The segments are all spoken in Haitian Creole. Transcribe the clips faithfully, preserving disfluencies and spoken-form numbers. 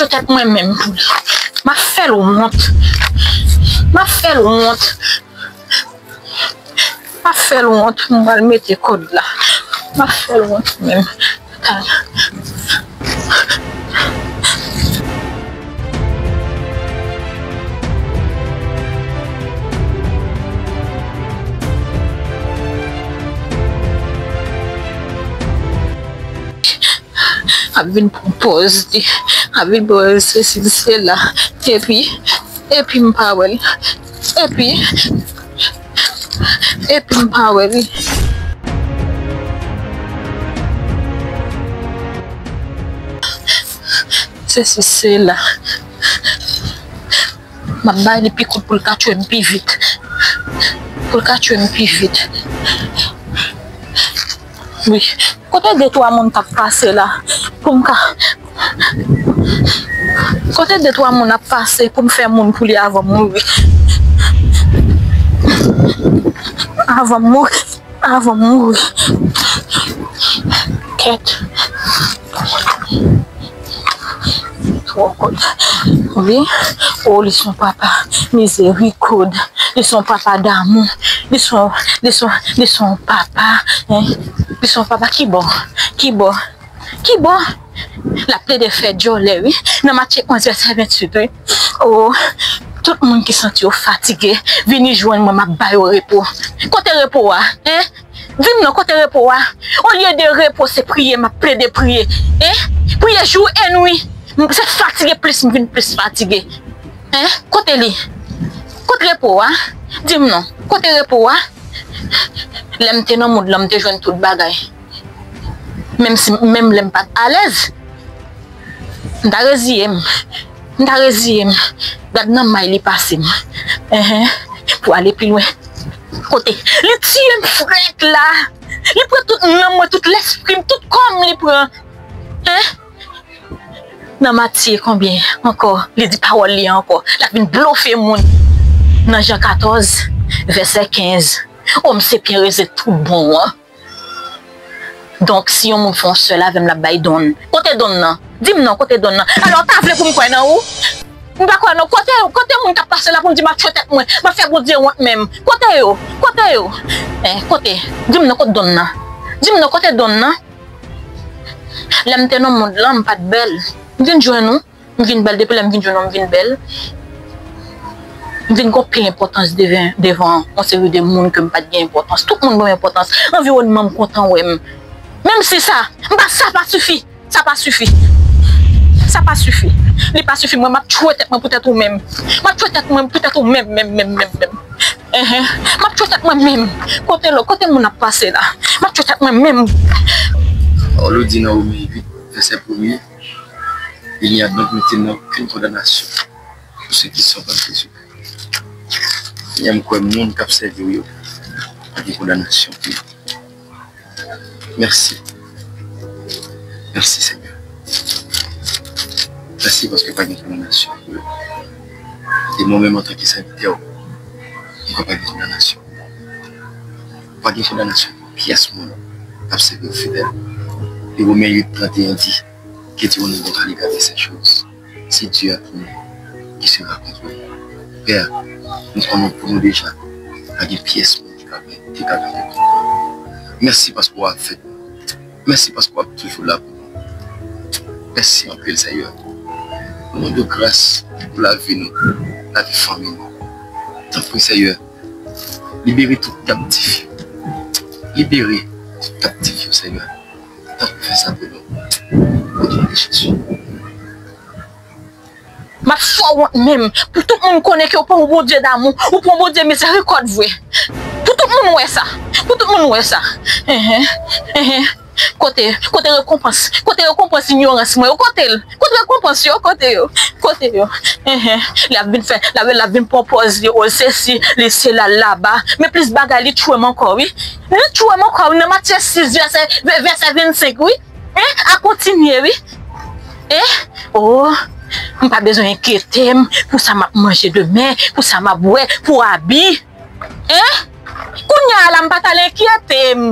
Tèt mwen menm pou li. M ap fè l wont. M ap fè l wont. M ap fè l wont. M pral mete kòd la. M ap fè l wont menm. Ap vin pran pòz li, ap vin pran sesi, sela. Epi, epi m pa wè l. Epi, epi m pa wè l. Sesi, sela. M ap bay li pi kout pou l ka tchwe m pi vit. Pou l ka tchwe m pi vit. Wi. Kote de twa moun k ap pase la? Pou m ka. Kote de twa moun ap pase pou m fè moun pou li avan m mouri? Avan m mouri. Avan m mouri. Kèt. Twò kòd. Wi. O, li se yon papa mizerikòd. Li se yon papa damou. Li se yon, li se yon, li se yon papa, en. Li se yon papa ki bò? Ki bò? Ki bò? L ap plede fè djòlè, wi. Nan Matye onz vèsè venntuit, wi. O, tout moun ki santi yo fatige, vini jwenn mwen, m ap ba yo repo. Kote repo a? En? Di m non, kote repo a? Olye de repo, se priye, m ap plede priye. En? Priye jou e nwi. M, se fatige plis, m vin plis fatige. En? Kote li? Kote repo a? Di m non. Kote repo a? Lè m te nan mond lan, m te jwenn tout bagay. Menm si, menm lè m pa t alèz, m ta reziye m. M ta reziye m. Gad nan may li pase m. Enhen. Pou ale pi lwen. Kote? Li tiye m frèt la. Li pran tout nanm mwen, tout lespri m, tout kò m li pran. Hen? Nan Matye konbyen ankò? Li di pawòl li ankò. L ap vin blofe moun. Nan Jan katòz, vèsè kenz. O, m se pyen reze tout bon an. Donk, si yon moun fè yon sèl avè m, l ap bay donn. Kote donn nan? Di m non, kote donn nan? Alò, w ta vle pou m kwè nan ou? M pa kwè non. Kote, kote moun k ap pase la pou m di m ap tchwe tèt mwen? M ap fè Bondye wont menm. Kote yo? Kote yo? Hein, kote? Di m non, kote donn nan? Di m non, kote donn nan? Lè m te nan mond lan, m pa t bèl. M vin jwenn ou. M vin bèl, depi lè m vin jwenn ou, m vin bèl. M vin gen anpil enpòtans devan, devan yon seri de moun ke m pa t gen enpòtans. Tout moun ban m enpòtans. Anviwònman m kontan wè m. Menm si sa, m pa, sa pa sifi. Sa pa sifi. Sa pa sifi. Li pa sifi. Mwen, m ap tchwe tèt mwen poutèt ou menm. M ap tchwe tèt mwen poutèt ou menm, menm, menm, menm, menm. Enhen. M ap tchwe tèt mwen menm. Kote lò, kote moun ap pase la? M ap tchwe tèt mwen menm. Pawòl ou di nan Womè uit, vèsè premye, Il n'y a donc maintenant aucune condamnation pour ceux qui sont en Jésus. Seyè, m kwè moun k ap sèvi w yo, pa gen kondanasyon pou yo. Mèsi. Mèsi, Senyè. Mèsi paske pa gen kondanasyon pou yo. E mwen menm, antanke sèvitè w, m kwè pa gen kondanasyon. Pa gen kondanasyon pou pyès moun k ap sèvi w fidèl. E Women uit trannteyen di, Que Dieu ne nous donne pas l'égard de ces choses. Si Dieu a promis, qui sera contre nous? Pè, nou konnen pou nou deja, pa gen pyès moun ki ka, ki ka gade nou. Mèsi paske w ap fè. Mèsi paske w ap toujou la pou nou. Mèsi anpil, Senyè. Nou mande w gras pou lavi nou, lavi fanmi nou. Tanpri, Senyè, libere tout kaptif yo. Libere tout kaptif yo, Senyè. Tanpri, fè sa pou nou. O non de Jezi. M ap fè w wont menm. Pou tout moun konnen ke w pa yon Bondye damou, ou pa yon Bondye mizerikòd vre. Pou tout moun wè sa. Pou tout moun wè sa. Enhen, enhen. Kote, kote rekonpans? Kote rekonpans inyorans mwen yo? Kote l? Kote rekonpans yo? Kote yo? Kote yo? Enhen. L ap vin fè, l ap, l ap vin pran pòz li, o sesi, li sela laba. Men plis bagay, li tchwe m ankò, wi. Li tchwe m ankò, wi, nan Matye sis, vèsè, vèsè vennsenk, wi. Hein? A kontinye, wi. Hein? Oh, m pa bezwen enkyete m pou sa m ap manje demen, pou sa m ap bwè, pou abi. Hein? Kounye a la, m pa t al enkyete m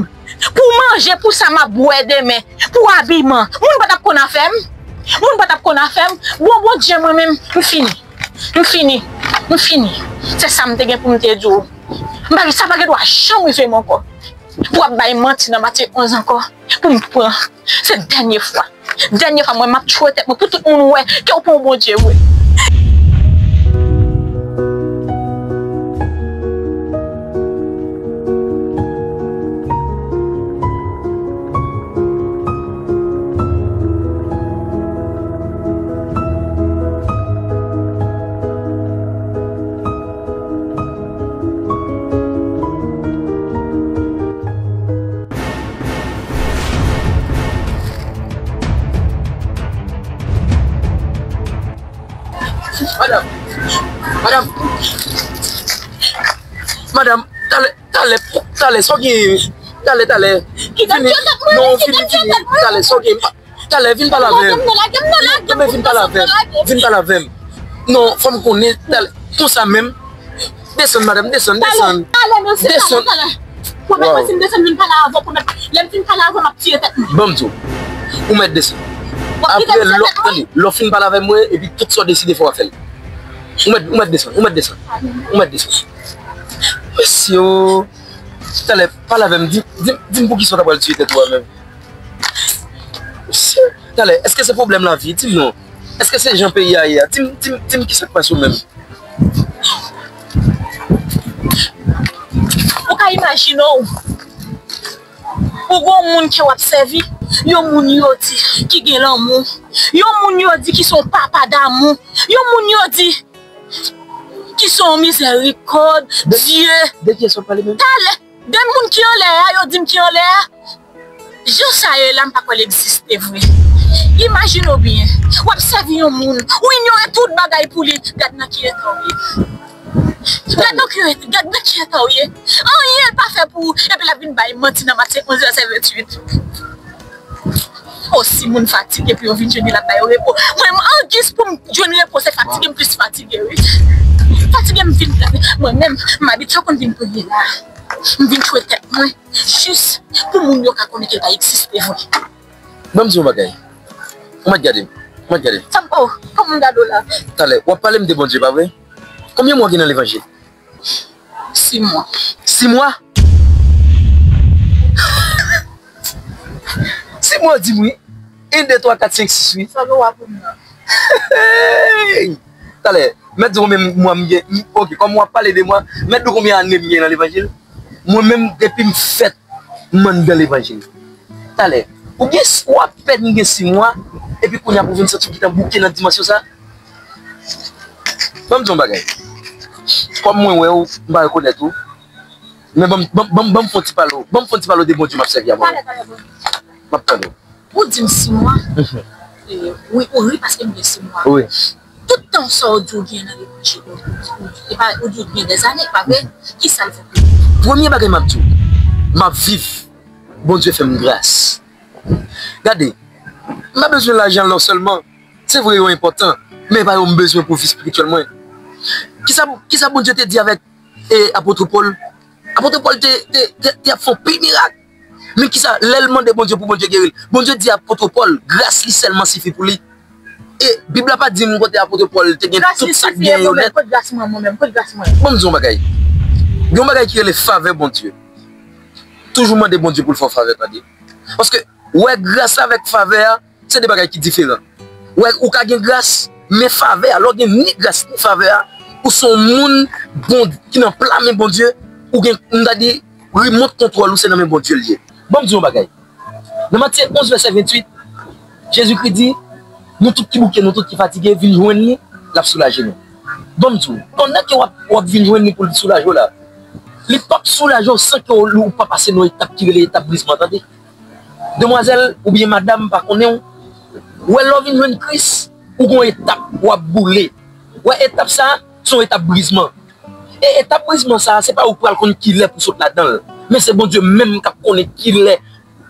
pou manje, pou sa m ap bwè demen, pou abiman. Moun pa t ap konn afè m. Moun pa t ap konn afè m. Bon, Bondye, mwen menm, m fini. M fini. M fini. Se sa m te gen pou m te di w. M pa, sa pa gen dwa janm rive m ankò. Pou w ap bay manti nan Matye onz ankò. Pou m pran. Se dènye fwa. Dènye fwa, mwen, m ap tchwe tèt mwen pou tout moun wè ke w pa yon Bondye vre. Madanm, madanm, madanm, talè, talè, talè, sa w gen, talè, talè. Vini, non, vini, vini, talè, sa w gen. Talè, vin pale avè m. Lage m non, lage m non, lage m non. Vin pale avè m. Vin pale avè m. Non, fò m konnen, talè. Konsa menm. Desann, madanm, desann, desann. Talè, mesye, talè, talè. Pwomèt mwen, si m desann vin pale avè w, pwomèt, lè m fin pale avè w, m ap tire tèt mwen. Ban m di w. Ou mèt desann. Apre, lè w, tande, lè w fin pale avè mwen, epi tout sa w deside fò w ap fè l. Ou mèt, ou mèt desann, ou mèt desann. Ou mèt desann. Mesye, talè, pale avè m, di, di, di m poukisa w ta pral tiye tèt ou a menm. Mesye, talè, èske se pwoblèm lavi? Di m non. Èske se jan peyi a ye a? Di m, di m, di m kisa k pase w menm. Ou ka imajine w, ou gon moun ke w ap sèvi, yon moun yo di ki gen lanmou, yon moun yo di ki se yon papa damou, yon moun yo di ki se yon mizèrikòd, Dye. De kiyès w ap pale menm? Talè, de moun ki anlè a, yo di m ki anlè a. Jan sa ye la, m pa kwè l egziste vre. Imajine w byen, w ap sèvi yon moun, ou inyore tout bagay pou li, gad nan ki eta w ye. Gad nan ki, gad nan ki eta w ye. Anyen l pa fè pou ou, epi l ap vin bay manti nan Matye onz vèsè venntuit. O, si moun fatige pou yo vin jwenn li, l ap ba yo repo. Mwen, an gis pou m jwenn repo, se fatige m plis fatige, wi. Fatige m vin, mwen menm, m abitye konn vin premye la. M vin tchwe tèt mwen, jis pou moun yo ka konnen ke l pa egziste vre. Ban m di yon bagay. Ou mèt gade m. Ou mèt gade m. Sa m, oh, kòman m gade w la? Talè, w ap pale m de Bondye, pa vre? Konbyen mwa w gen nan levanjil? Sis mwa. Sis mwa? Sis mwa, di m wi. Yon, de, twa, kat, senk, sis, wi. Sa gen w ap pou m nan. Hey! Talè, mèt di w konbyen mwa m gen. M, oke, kòm w ap pale de mwa, mèt di w konbyen ane m gen nan levanjil. Mwen menm, depi m fèt, m anndan levanjil. Talè, ou gen, w apèn gen sis mwa, epi kounye a pou w vin santi w gentan bouke nan dimansyon sa. Ban m di w yon bagay. Kòm mwen wè w, m pa rekonèt ou. Men ban m, ban m, ban m, ban m fè yon ti pale w. Ban m fè yon ti pale w de Bondye m ap sèvi a mwen. Talè, talè, bon. M ap tande w. Ou di m sis mwa? Mhm. E, wi, ou ri paske m gen sis mwa. Wi. Tout tan sa w di w gen nan levanjil, ou, ou, e pa, ou di w gen dèzane, pa vre? Kisa l fè pou ou? Premye bagay m ap di w, m ap viv. Bondye fè m gras. Gade, m pa bezwen lajan lò sèlman. Se vre, yo enpòtan, men e pa yo m bezwen pou vi espirityèl mwen. Kisa, kisa Bondye te di avèk, e, apot Pòl? Apot Pòl te, te, te, te ap fè anpil mirak. Men kisa, lè l mande Bondye pou Bondye geri l, Bondye di apot Pòl, gras li sèlman sifi pou li. E Bib la pa di n kote apot Pòl te gen tout sa k gen yo nèt. Kot gras mwen, mwen menm? Kot gras mwen? Ban m di w yon bagay. Gen yon bagay ki rele favè Bondye. Toujou mande Bondye pou l fè w favè, tande. Paske, wè, gras la avèk favè a, se de bagay ki diferan. Wè, ou ka gen gras, men favè a, lè w gen ni gras ni favè a, ou se yon moun bon, ki nan pla men Bondye, ou gen, m ta di, remote control ou se nan men Bondye l ye. Ban m di w yon bagay. Nan Matye onz vèsè venntuit, Jezikri di, nou tout ki bouke, nou tout ki fatige, vin jwenn li, l ap soulaje nou. Ban m di w, pandan ke w ap, w ap vin jwenn li pou l soulaje w la, li p ap soulaje w san ke w, ou pa pase nan etap ki rele etap brizman, tande. Demwazèl oubyen madanm pa konnen w, wè lè w vin jwenn Kris, ou gon etap w ap boule. Wè etap sa, se yon etap brizman. E etap brizman sa, se pa ou k pral konn kilè pou sot ladan l, men se Bondye menm k ap konnen kilè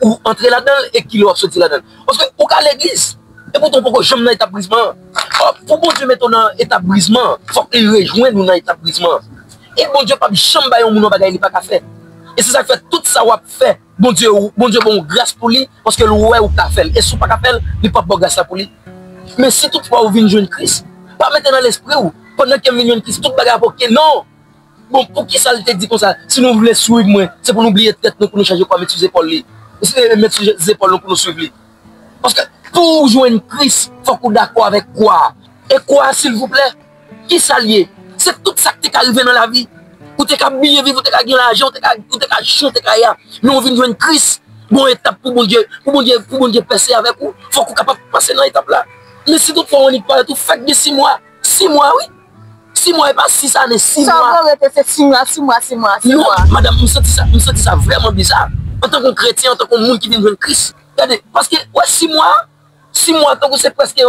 ou antre ladan l e kilè w ap soti ladan l. Paske ou ka legliz, epoutan ou poko janm nan etap brizman an. Ò, pou Bondye mete w nan etap brizman an, fòk li rejwenn ou nan etap brizman an. E Bondye p ap janm bay yon moun yon bagay li pa ka fè. E se sa k fè tout sa w ap fè, Bondye, Bondye ba w gras pou li, paske l wè ou ka fè l. E si w pa ka fè l, li p ap ba w gras la pou li. Men si toutfwa ou vin jwenn Kris, pa mete nan lespri w, pandan ke m vin jwenn Kris, tout bagay ap oke. Non! Bon, poukisa l te di konsa, si nou vle swiv mwen, se pou nou bliye tèt nou, pou nou chanje kwa met sou zepòl li. Met sou zepòl nou pou nou swiv li. Paske pou w jwenn Kris, fòk ou dakò avèk kwa a. E kwa a, silvouplè, kisa l ye? Se tout sa k te ka rive nan lavi. Ou te ka byen viv, ou te ka gen lajan, ou te ka, ou te ka chan, ou te ka ya. Men ou vin jwenn Kris, gon etap pou Bondye, pou Bondye, pou Bondye pèse avèk ou, fòk ou kapab pase nan etap la. Men si toutfwa w annik parèt, ou fèk gen sis mwa. Sis mwa, wi. Sis mwa, e pa sis ane, sis mwa. Sa w rete se sis mwa, sis mwa, sis mwa, sis mwa. Non, madanm, m santi sa, m santi sa vrèman biza. Antanke yon kretyen, antanke yon moun ki vin jwenn Kris. Gade, paske, wè, sis mwa, sis mwa, tankou se prèske,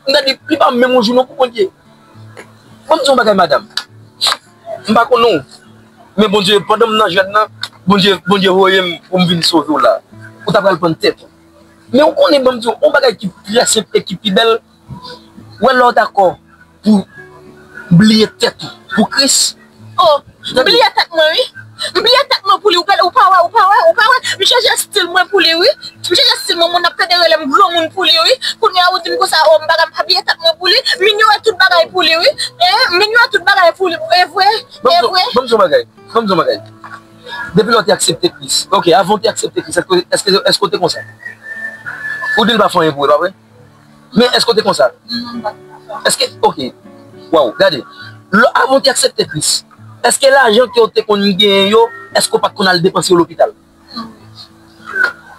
m ta di, li pa menm yon jou non pou Bondye. Ban m di yon bagay, madanm. M pa konnen w. Men Bondye, pandan m nan jèn nan, Bondye, Bondye voye m pou m vin sove w la. Ou ta pral pran tèt ou. Men ou konnen, ban m di w, yon bagay ki trè senp e ki pi bèl, wè lè w dakò pou bliye tèt ou pou Kris. Oh, m bliye tèt mwen, wi. M bliye tèt mwen pou li, ou pa, ou pa wè, ou pa wè, ou pa wè. M chanje estil mwen pou li, wi. M chanje estil mwen, moun ap tande rele m granmoun pou li, wi. Kounye a ou di m konsa, oh, m pa, m pa bliye tèt mwen pou li. M inyore tout bagay pou li, wi. Eh, m inyore tout bagay pou li. E vre, e vre. Ban m di w yon bagay, ban m di w yon bagay. Depi lè w te aksepte Kris, ok, avan w te aksepte Kris, èske, èske, èske w te konsa? Ou di l pa fè anyen pou ou, e pa vre? Men èske w te konsa? Èske, ok. Waw, gade. Lè, avan w te aksepte Kris, èske lajan ke w te konn genyen yo, èske w pa t konn al depanse yo lopital?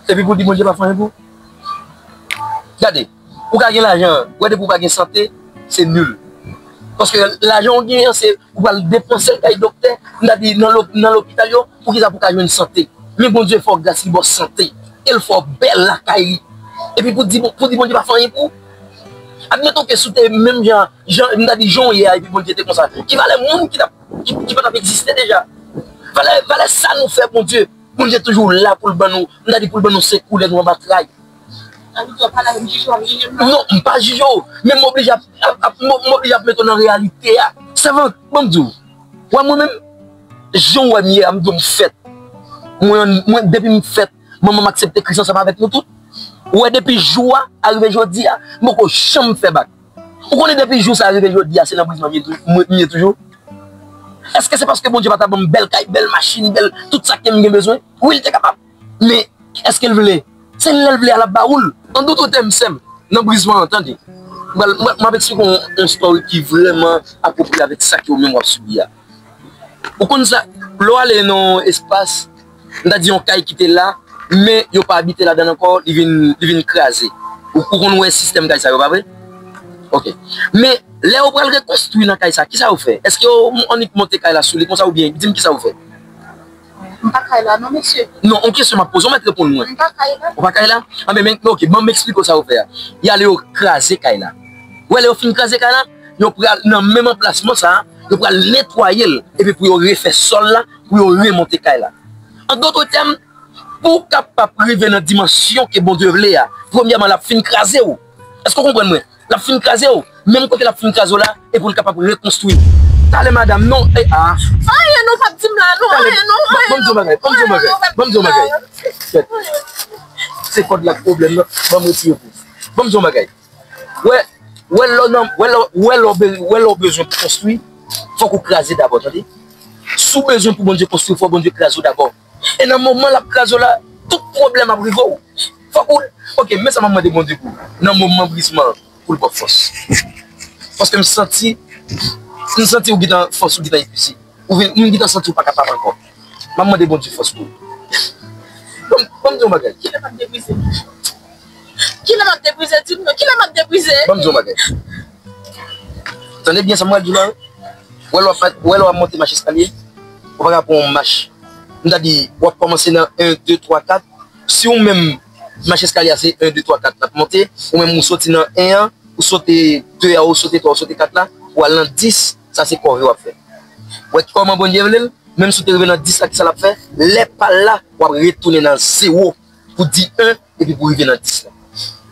Epi pou w di Bondye pa fè anyen pou ou? Gade, ou ka gen lajan, wè depi w pa gen sante, se nil. Paske lajan w genyen an, se ou pral depanse l kay doktè, m ta di nan lop-, nan lopital yo, poukisa pou w ka jwenn sante? Men Bondye fè w gras, li ba w sante, e l fè w bèl lakay li. Epi pou di, pou di Bondye pa fè anyen pou ou? Admeton ke si w te menm jan, jan, m ta di jan w ye a, epi Bondye te konsa, ki valè moun ki t ap, ki, ki pa t ap egziste deja? Valè, valè sa nou fè Bondye? Bondye toujou la pou l ban nou, m ta di pou l ban nou sekou lè nou anba tray. Sa vle di w ap pale avè m, jije w, ap jije m la? Non, m pa jije w, men m oblije ap, ap, ap, m, m oblije ap mete w nan reyalite a. Sèvant, ban m di w, wè mwen menm, jan w wè m ye a, m di w m fèt. Mwen, mwen, depi m fèt, manman m aksepte Kris ansanm avèk nou tout. Ou wè, depi jou a, arive jodi a, m poko janm fè bak. Ou konnen depi jou sa rive jodi a, se nan brizman m ye tou-, m ye toujou. Èske se paske Bondye pa ta ban m bèl kay, bèl machin, bèl tout sa ke m gen bezwen? Wi, li te kapab. Men èske l vle? Se lè l vle a l ap ba ou l. An dòt tèm, sè m, nan brizman an, tande. M pral, m, m ap eksplike w yon, yon story ki vrèman apwopriye avèk sa ke ou menm w ap sibi a. Ou konn sa, lè w ale nan yon espas, m ta di yon kay ki te la, men yo pa abite ladan l ankò, li vin, li vin kraze. Ou, ou konn wè sistèm kay sa yo, pa vre? Ok. Men, lè yo pral rekonstwi nan kay sa, kisa yo fè? Èske yo annik monte kay la sou li konsa oubyen di m kisa yo fè? M pa kay la, non, mesye. Non, yon kesyon m ap poze w, mèt reponn mwen. M pa kay la. Ou pa kay la? Anben, men, ok, ban m eksplike w sa yo fè a. Y ale yo kraze kay la. Ou wè, lè yo fin kraze kay la, yo pral nan menm anplasman sa a, yo pral netwaye l, epi pou yo refè sòl la, pou yo remonte kay la. An dòt tèm, pou w kapab rive nan dimansyon ke Bondye vle a, premyèman, l ap fin kraze w. Èske w konprann mwen? L ap fin kraze w, menm kote l ap fin kraze w la, e pou l kapab rekonstwi. Talè, madanm, non, e a. Anyen non, p ap di m la, non, talè, anyen non, ban m di yon bagay, ban m di yon bagay, ban m di yon bagay. Kèt. Se kòd la k pwoblèm nan, ban m retire pou ou. Ban m di yon bagay. Wè, wè lè w nan, wè lè, wè lè w be-, wè lè w bezwen konstwi, fòk ou kraze dabò, tande. Si w bezwen pou Bondye konstwi w, fò Bondye kraze w dabò. E nan moman l ap kraze w la, tout pwoblèm ap rive w. Fòk ou, ok, men sa m ap mande Bondye pou ou. Nan moman brizman an, pou l ba w fòs. Paske m santi, m santi ou gentan, fòs ou gentan epuize. Ou vin, m gentan santi ou pa kapab ankò. M ap mande Bondye fòs pou ou. Ban m, ban m di yon bagay. Kilè m ap debrize? Kilè m ap debrize? Di m non, kilè m ap debrize? Ban m di yon bagay. Tande byen sa m pral di w la, wi. Wè lè w ap fè, wè lè w ap monte mach eskalye, ou pa ka pran yon mach. M ta di, w ap kòmanse nan en, de, twa, kat. Si ou menm, mach eskalye a se en, de, twa, kat l ap monte, ou menm ou soti nan en an, ou sote de a, ou sote twa, ou sote kat la, ou al nan dis, sa se kòve w ap fè. Wè kòman Bondye vle l, menm si w te rive nan dis la, kisa l ap fè? Lè pa l la, w ap retounen nan zewo pou di en, epi pou rive nan dis la.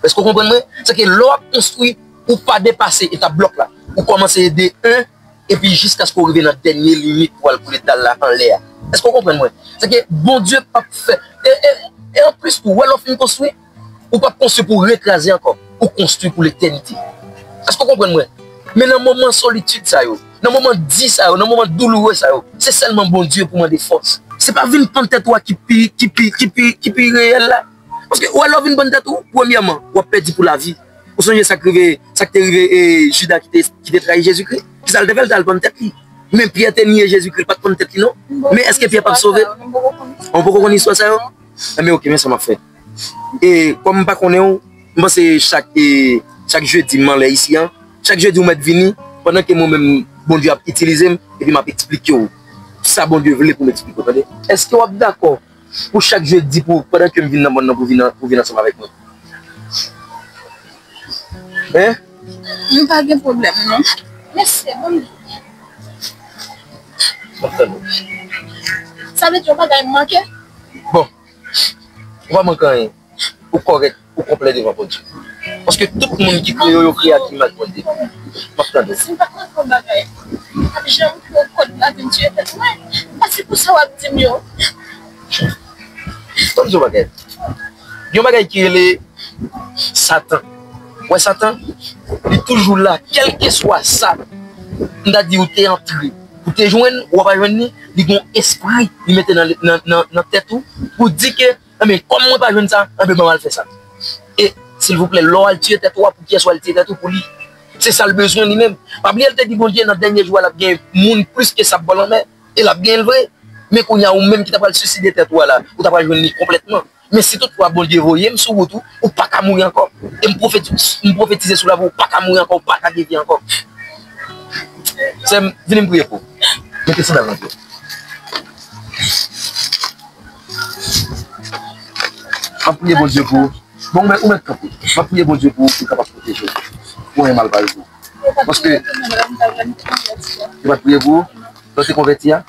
Èske w konprann mwen? Se ke lè w ap konstwi, ou pa depase etap blòk la. Ou kòmanse de en, epi jiskaske w rive nan dènye limit pou w al koule dal la anlè a. Èske w konprann mwen? Se ke Bondye p ap fè. E, e, e anplis tou, wè lè w fin konstwi, ou p ap konstwi pou w rekraze ankò. ou konstwi pou letènite. Èske w konprann mwen? Men nan moman solitid sa yo, nan moman di sa yo, nan moman douloure sa yo, se sèlman Bondye pou mande fòs. Se pa vin pann tèt ou a ki pi, ki pi, ki pi, ki pi reyèl la. Paske ou wè lè w vin pann tèt ou, premyèman, w ap pèdi pou lavi. Ou sonje sa k rive, sa k te rive, e, Jida ki te, ki te trayi Jezikri? Kisa l te fè? L t al pann tèt li. Men Pyè te niye Jezikri, l pa t pann tèt li non. Men èske Pyè p ap sove? Ou poko konn istwa sa yo? Enben, oke, men sa m ap fè. E kòm m pa konnen w, m panse chak, e, chak jedi m anlè isi a, chak jedi ou mèt vini, pandan ke mwen menm, Bondye ap itilize m, epi m ap eksplike w sa Bondye vle pou m eksplike w, tande? Èske w ap dakò pou chak jedi, pou, pandan ke m vin nan mòn nan, pou vin, pou vin ansanm avèk mwen? Hein? M pa gen pwoblèm, non. Mèsi, bon. M ap tann ou. Sa vle di yon bagay m manke? Bon, ou pa manke anyen. Ou kòrèk, ou konplè devan Bondye. Paske tout moun ki kreye yo, yo kreye ak imaj Bondye. M ap tann ou. Si m pa t manke yon bagay, m p ap janm fè yon kòd lavi m tiye tèt mwen. Paske pou sa w ap di m yo. Ban m di w yon bagay. Gen yon bagay ki rele Satan. Ou wè Satan? Li toujou la, kèlkeswa sa, m ta di ou te antre, ou te jwenn, ou pa jwenn li, li gen yon espri, li mete nan, nan, nan, nan tèt ou, pou di ke, enben, kòm mwen pa jwenn sa, enben, ban m al fè sa. E, silvouplè, lè w al tiye tèt ou a, pou kiyès w al tiye tèt ou? Pou li. Se sa l bezwen li menm. Pa bliye, l te di Bondye, nan dènye jou a, l ap gen moun plis ke sab bò lanmè. E l ap genyen l vre. Men kounye a, ou menm ki ta pral siside tèt ou a la, ou ta pral jwenn li konplètman. Men si toutfwa Bondye voye m sou wout ou, ou pa ka mouri ankò. E m pwofeti-, m pwofetize sou lavi w, ou pa ka mouri ankò, ou pa ka devye ankò. Sè m, vini m priye pou ou. Mete sandal nan pye w. M ap priye Bondye pou ou. Bon, ou mèt, ou mèt kanpe. M ap priye Bondye pou ou, pou l kapab pwoteje w. Pou anyen mal pa rive w. Paske, yo pa t priye pou ou? Lè w te konvèti a?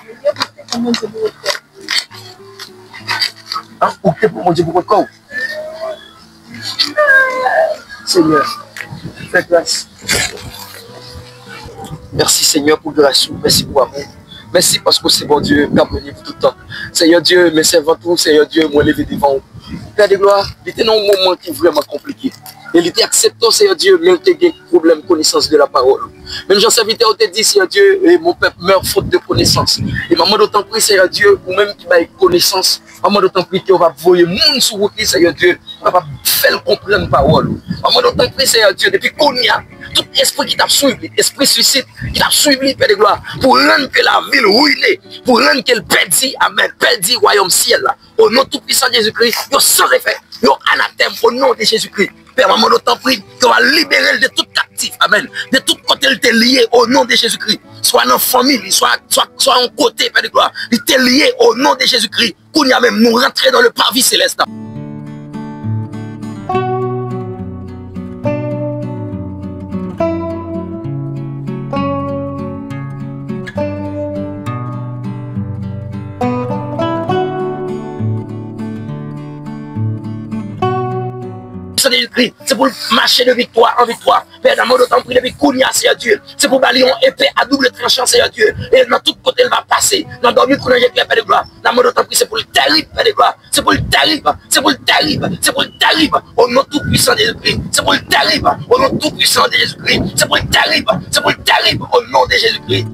An, ou te pran Bondye pou kont kò w? Senyè, fè gras. Mèsi, Senyè, pou gras ou. Mèsi pou amou. Mèsi paske w se Bondye k ap règne pou tout tan. Senyè Dye, men sèvant ou, Senyè Dye, mwen leve devan ou. Pè de glwa, li te nan yon moman ki vrèman konplike. E li te aksepte w, Senyè Dye, men l te gen pwoblèm konesans de la pawòl ou. Menm jan sèvitè ou te di, Senyè Dye, e mon pèp mè fot de konesans. E m ap mande w tanpri, Senyè Dye, ou menm ki bay konesans, m ap mande w tanpri ke w va voye moun sou wout li, Senyè Dye, pou kapab fè l konprann pawòl ou. M ap mande w tanpri, Senyè Dye, depi kounye a, tout espri ki t ap swiv li, espri swisid ki t ap swiv li, Pè de glwa, pou rann ke lavi l rine, pou rann ke l pèdi, amèn, pèdi wayòm syèl la. O non tou pwisan de Jezikri, yo san efè, yo anatèm o non de Jezikri. Pè, m ap mande w tanpri, ke w va libere l de tout kaptif, amèn, de tout kote l te lye o non de Jezikri. Swa nan fanmi li, swa, swa, swa yon kote, Pè de glwa, li te lye o non de Jezikri. Kounye a menm, nou rantre dans le parvis céleste. San Jezikri, se pou l mache de viktwa an viktwa. Pè, n ap mande w tanpri depi kounye a, Seyè Dye, se pou w ba li yon epe a double tranchan, Seyè Dye. E nan tout kote l va pase, nan dòmi kou nan jete, Pè de glwa, n ap mande w tanpri, se pou l terib, Pè de glwa. Se pou l terib, se pou l terib, se pou l terib, o non tou pwisan de Jezikri. Se pou l terib, o non tou pwisan de Jezikri. Se pou l terib, se pou l terib, o non de Jezikri.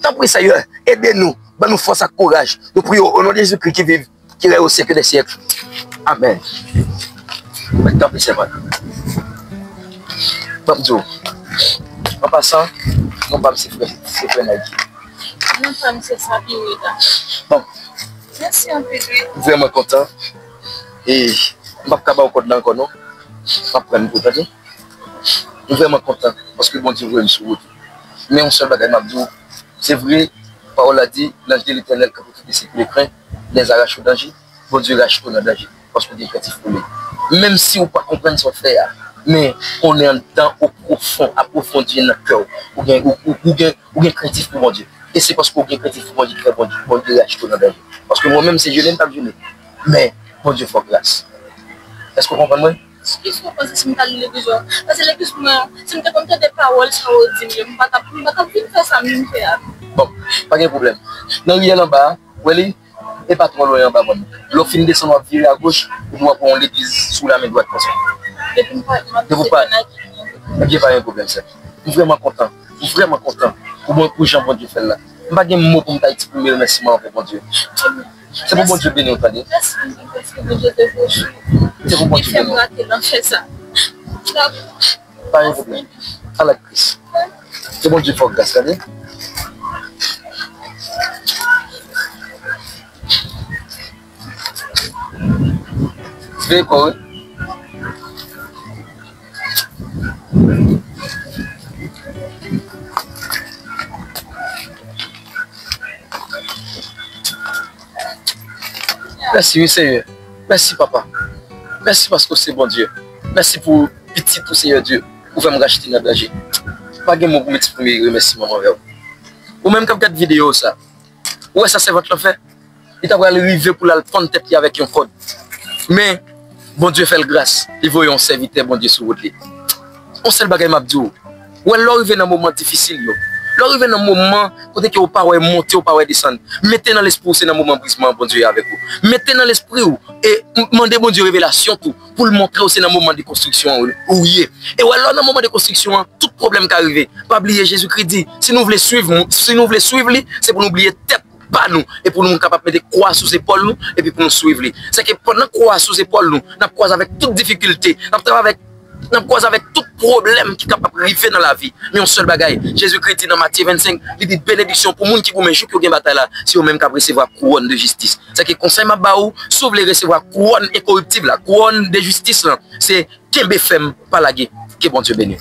Tanpri, Seyè, ede nou, ban nou fòs ak kouraj. Nou priye w o non de Jezikri ki viv, ki règne au siècle des siècles. Amèn. Mèt kanpe, sèvant. Ban m di w, an pasan, non pa m se frè, se frè Nike. Non pa m se Sapirita. Bon. Mèsi anpil, wi. M vrèman kontan. E m p ap ka ba w kòd la ankò, non. M ap pran pou tande. M vrèman kontan paske Bondye voye m sou wout ou. Men yon sèl bagay m ap di w, se vre, pawòl la di, l'ange de l'Éternel campe autour de ceux qui le craignent, les arrache au danger. Bondye rache w nan danje, paske w gen krentif pou li. Menm si w pa konprann sa w fè a, men konnen anndan, o pwofon, a pwofondye nan kè w, ou gen, ou, ou, ou gen, ou gen krentif pou Bondye. E se paske w gen krentif pou Bondye ki fè Bondye, Bondye rache w nan danje. Paske mwen menm, se jene m t ap jene. Men, Bondye fè w gras. Èske w konprann mwen? Kisa w panse si m t al legliz yo? Paske legliz mwen, si m te konn tande pawòl sa yo di m yo, m pa t ap, m pa t ap vin fè sa m vin fè a. Bon, pa gen pwoblèm. Nan riyèl anba a, w wè li, e pa twò lwen anba mòn. Lè w fin desann, w ap vire agoch, epi w ap wè yon legliz sou la men dwat konsa. Depi m pa, m ap Depi w pa, ebyen, pa gen pwoblèm, sè. M vrèman kontan. M vrèman kontan pou, bon, pou jan Bondye fè l la. M pa gen mo pou m ta eksprime remèsiman anvè Bondye. Se pou Bondye beni w, tande. Mèsi anpil, paske Bondye te voye Se pou Bondye beni w. Li fè m rate nan fè sa. Pa gen pwoblèm. Ala Kris. Ke Bondye fè w gras, tande. Veye kò w, wi. Mèsi, wi, Senyè. Mèsi, Papa. Mèsi paske w se Bondye. Mèsi pou pitit ou, Senyè Dye. Ou fè m rachte nan danje. Pa gen mo pou m eksprime remèsiman m anvè w. Ou menm k ap gad videyo sa, ou wè sa sèvant lan fè? Li ta pral rive pou l al pann tèt li avèk yon kòd. Men, Bondye fè l gras, li voye yon sèvitè Bondye sou wout li. Yon sèl bagay m ap di w, ou wè, lè w rive nan moman difisil yo, lè w rive nan moman kote ke w pa wè monte, w pa wè desann, mete nan lespri w se nan moman brizman an Bondye avèk ou. Mete nan lespri w e m-, mande Bondye revelasyon tou, pou l montre w se nan moman de konstriksyon an ou ye. E wè, lè w nan moman de konstriksyon an, tout pwoblèm ka rive. Pa bliye, Jezikri di, si nou vle swiv, si nou vle swiv li, se pou nou bliye tèt pa nou, e pou nou kapab mete kwa sou zepòl nou, epi pou nou swiv li. Sèke pandan kwa a sou zepòl nou, n ap kwaze avèk tout difikilte, n ap travay avèk, n ap kwaze avèk tout pwoblèm ki kapab rive nan lavi. Men yon sèl bagay, Jezikri di nan Matye vennsenk, li di, benediksyon pou moun ki goumen jouk yo gen batay la, se yo menm k ap resevwa kouwòn de jistis. Sèke konsèy m ap ba ou, si w vle resevwa kouwòn enkoriptib la, kouwòn de jistis lan, se kenbe fèm, pa lage. Ke Bondye beni w.